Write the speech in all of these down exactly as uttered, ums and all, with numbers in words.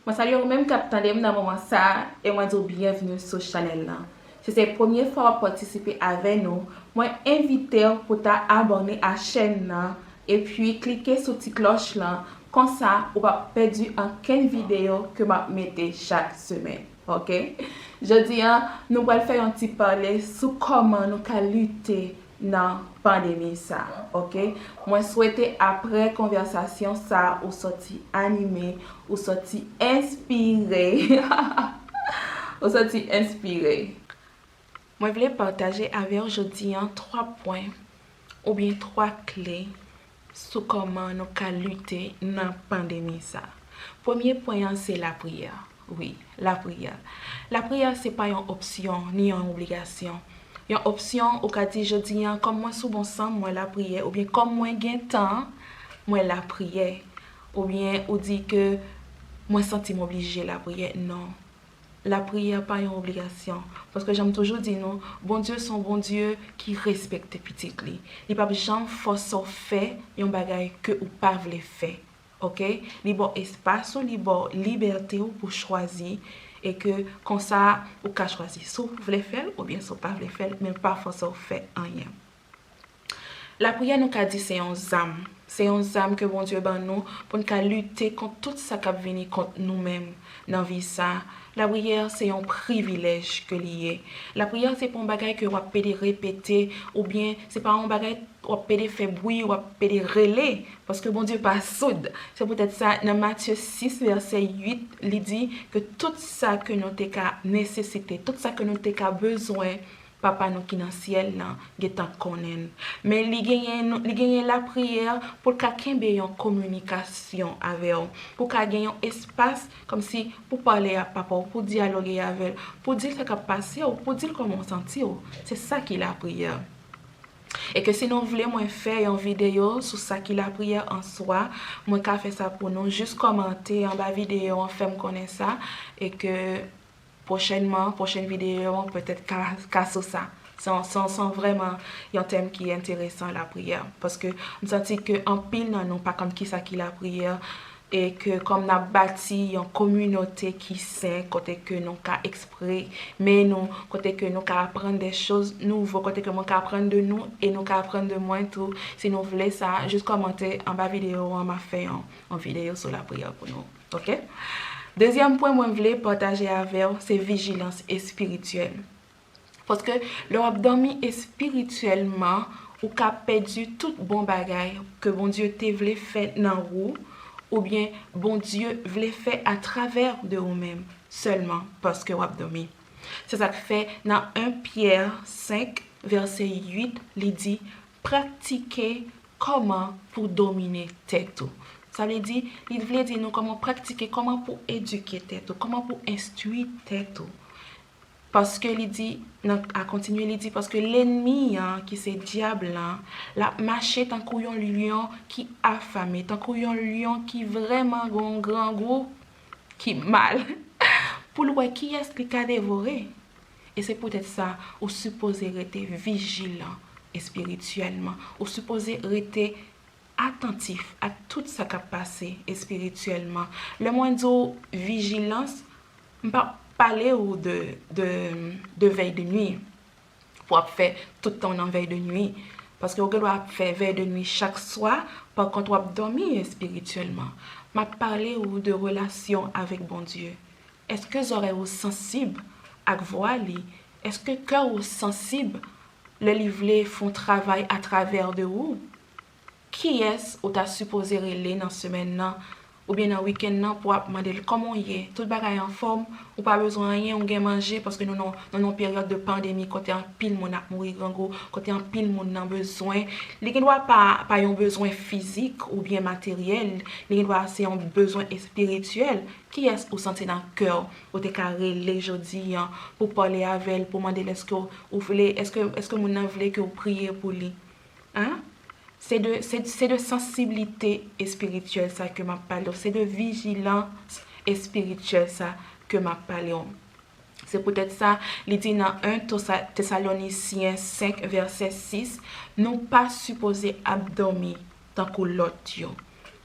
Mwen salye ou menm k ap tande m nan moman sa a, e mwen di w byenvni sou chanèl lan. Si se premye fwa w ap patisipe avè nou, mwen envite w pou ta abòne a chèn nan, epi klike sou ti klòch lan, konsa ou p ap pèdi ankenn videyo ke m ap mete chak semèn, oke? Jodi a, nou pral fè yon ti pale sou kòman nou ka lite nan pandemi sa, oke? Mwen swete apre konvèsasyon sa, ou sòti anime, ou sòti enspire. Ou sòti enspire. Mwen vle pataje avè w jodi a twa pwen oubyen twa kle sou kòman nou ka lite nan pandemi sa. Premye pwen an se lapriyè. Wi, lapriyè. Lapriyè se pa yon opsyon ni yon obligasyon. Yon opsyon, ou ka di jodi a, kòm mwen sou bon san, mwen lapriyè, oubyen kòm mwen gen tan, mwen lapriyè. Oubyen ou di ke mwen santi m oblije lapriyè. Non. Lapriyè pa yon obligasyon. Paske jan m toujou di nou, Bondye se yon Bondye ki respekte pitit li. Li p ap janm fòse w fè yon bagay ke ou pa vle fè. Oke? Li ba w espas ou, li ba w libète w pou chwazi, e ke konsa ou ka chwazi si w vle fè l oubyen si w pa vle fè l, men l pa fòse w fè anyen. Lapriyè, nou ka di se yon zam. Se yon zam ke Bondye ban nou pou n ka lite kont tout sa k ap vini kont nou menm nan vi sa. Lapriyè se yon privilèj ke li ye. Lapriyè se pa yon bagay ke w ap pede repete, oubyen se pa yon bagay w ap pede fè bri, w ap pede rele, paske Bondye pa soud. Se poutèt sa, nan Matye sis, vèsè uit, li di ke tout sa ke nou te ka nesesite, tout sa ke nou te ka bezwen, Papa nou ki nan syèl lan gentan konnen l. Men li genyen, li genyen lapriyè pou l ka kenbe yon kominikasyon avè w, pou w ka gen yon espas kòmsi pou pale ak Papa w, pou dyaloge avè l, pou di l sa k ap pase w, pou di l kòman w santi w. Se sa ki lapriyè. E ke si nou vle mwen fè yon videyo sou sa ki lapriyè an swa, mwen ka fè sa pou nou. Jis kòmante anba videyo an, fè m konnen sa, e ke pwochènman, pwochèn videyo an petèt ka, ka sou sa. Se yon, se yon, se yon vrèman yon tèm ki enteresan, lapriyè. Paske m santi ke anpil nan nou pa konn kisa ki lapriyè, e ke kòm n ap bati yon kominote ki sen, kote ke nou ka eksprime nou, kote ke nou ka aprann de choz nouvo, kote ke mwen ka aprann de nou e nou ka aprann de mwen tou. Si nou vle sa, jis kòmante anba videyo an, m ap fè yon, yon videyo sou lapriyè pou nou. Oke? Dezyèm pwen mwen vle pataje avè w, se vijilans espirityèl. Paske lè w ap dòmi espirityèlman, ou ka pèdi tout bon bagay ke Bondye te vle fè nan ou, oubyen Bondye vle fè atravè de ou menm sèlman paske w ap dòmi. Se sa k fè nan en Pyè senk, vèsè uit, li di, praktike kòman pou domine tèt ou. Sa vle di, li vle di nou kòman praktike, kòman pou edike tèt ou, kòman pou enstwi tèt ou. Paske li di, nan, a kontinye, li di, paske lènmi an, ki se dyab lan, l ap mache tankou yon lyon ki afame, tankou yon lyon ki vrèman gen yon grangou, ki mal, pou l wè kiyès li ka devore. E se poutèt sa, ou sipoze rete vijilan espirityèlman. Ou sipoze rete atantif ak tout sa k ap pase espirityèlman. Lè mwen di w vijilans, m p ap pale w de, de, de vèy de nwi, pou w ap fè tout tan w nan vèy de nwi. Paske w gen dwa ap fè vèy de nwi chak swa, pa kont w ap dòmi espirityèlman. M ap pale w de relasyon avèk Bondye. Èske zòrèy ou sansib ak vwa li? Èske kè ou sansib lè li vle fè yon travay atravè de ou? Kiyès ou ta sipoze rele nan semèn nan oubyen nan wikenn nan pou w ap mande l kòman w ye? Tout bagay anfòm? Ou pa bezwen anyen? Ou gen manje? Paske nou nan, nou nan yon peryòd de pandemi kote anpil moun ap mouri grangou, kote anpil moun nan bezwen. Li gen dwa pa, pa yon bezwen fizik oubyen materyèl, li gen dwa se yon bezwen espirityèl. Kiyès ou santi nan kè w, ou te ka rele jodi an pou pale avè l, pou mande l èske w, ou vle, èske, èske moun nan vle ke w priye pou li? Hein? Se de, se, se de sansiblite espirityèl sa ke m ap pale w. Se de vijilans espirityèl sa ke m ap pale w. Se poutèt sa, li di nan en Tosa-, Tesalonisyen senk, vèsè sis, nou pa sipoze ap dòmi tankou lòt yo.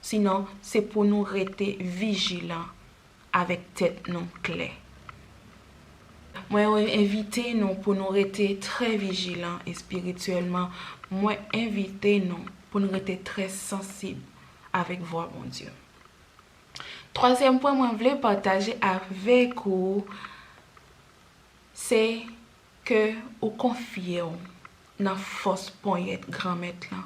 Sinon, se pou nou rete vijilan. avèk tèt nou klè. Mwen envite nou pou nou rete trè vijilan espirityèlman. Mwen envite nou pou nou rete trè sansib avèk vwa Bondye. Twazyèm pwen mwen vle pataje avèk ou, se ke ou konfye w nan fòs ponyèt Granmèt lan.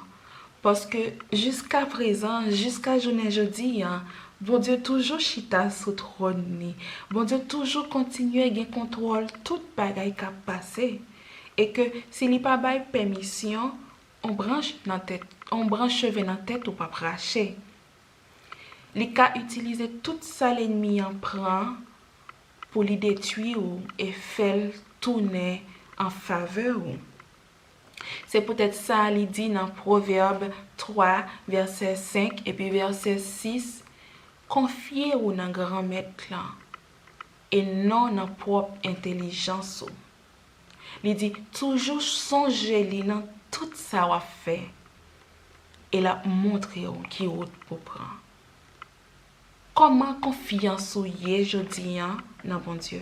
Paske jiska prezan, jiska jounen jodi a, Bondye toujou chita sou twòn li. Bondye toujou kontinye gen kontwòl tout bagay k ap pase. E ke si li pa bay pèmisyon, on branch nan tèt, on branch cheve nan tèt ou p ap rache. Li ka itilize tout sa lènmi an pran pou li detwi w e fè l tounen an favè w. Se poutèt sa li di nan Pwovèb twa, vèsè senk epi vèsè sis, konfye w nan Granmèt lan e non nan pwòp entèlijans ou. Li di, toujou sonje li nan tout sa w ap fè, e l ap montre w ki wout pou pran. Kòman konfyans ou ye jodi a nan Bondye?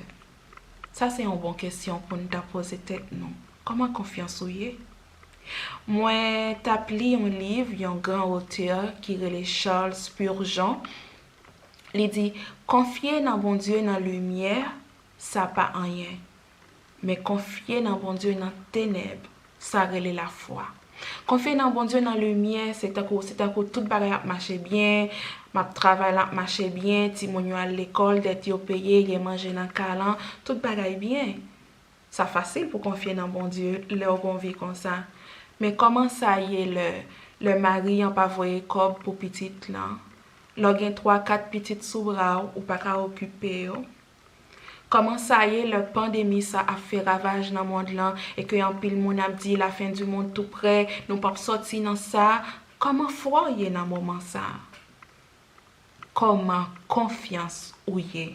Sa se yon bon kesyon pou n ta poze tèt nou. Kòman konfyans ou ye? Mwen t ap li yon liv yon gran otè ki rele Charles Spurgeon. Li di, konfye nan Bondye nan limyè, sa pa anyen. Men konfye nan Bondye nan tenèb, sa rele lafwa. Konfye nan Bondye nan limyè, se tankou, se tankou tout bagay ap mache byen, m ap travay la ap mache byen, timoun yo al lekòl, dèt yo peye, gen manje nan kay lan, tout bagay byen. Sa fasil pou konfye nan Bondye lè w gen yon vi konsa. Men kòman sa ye lè, lè mari an pa voye kòb pou pitit lan? Lè w gen twa, kat pitit sou bra w, ou pa ka okipe yo? Kòman sa ye lè pandemi sa ap fè ravaj nan mond lan e ke anpil moun ap di lafen di mond tou prè, nou p ap sòti nan sa? Kòman fwa w ye nan moman sa? Kòman konfyans ou ye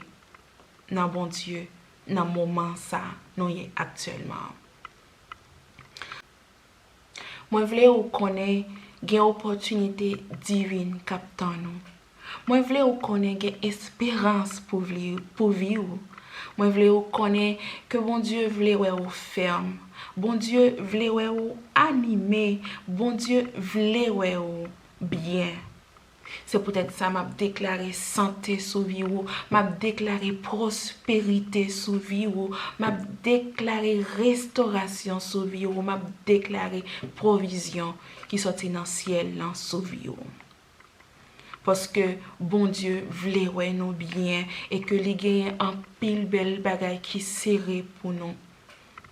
nan Bondye nan moman sa nou ye aktyèlman an? Mwen vle ou konnen gen opòtinite divin k ap tann ou. Mwen vle ou konnen gen esperans pou vi, pou vi ou. Mwen vle ou konnen ke Bondye vle wè ou fèm. Bondye vle wè ou anime. Bondye vle wè ou byen. Se poutèt sa m ap deklare sante sou vi ou, m ap deklare pwosperite sou vi ou, m ap deklare restorasyon sou vi ou, m ap deklare pwovizyon ki sòti nan syèl lan sou vi ou. Paske Bondye vle wè nou byen e ke li genyen anpil bèl bagay ki sere pou nou.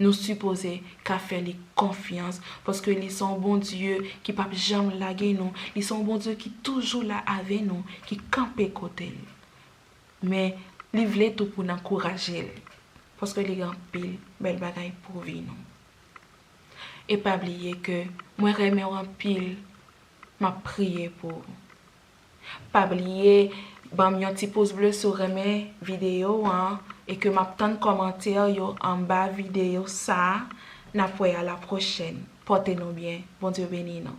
Nou sipoze ka fè li konfyans, paske li se yon Bondye ki p ap janm lage nou. Li se yon Bondye ki toujou la avè nou, ki kanpe kote l. Men, li vle tou pou n ankouraje l, paske li gen anpil bèl bagay pou vi nou. E pa bliye ke mwen renmen w anpil, m ap priye pou ou. Pa bliye ban m yon ti pous ble si w renmen videyo an e ke m ap tann kòmantè yo anba videyo sa a. N ap wè a la pwochèn. Pòte nou byen. Bondye beni nou.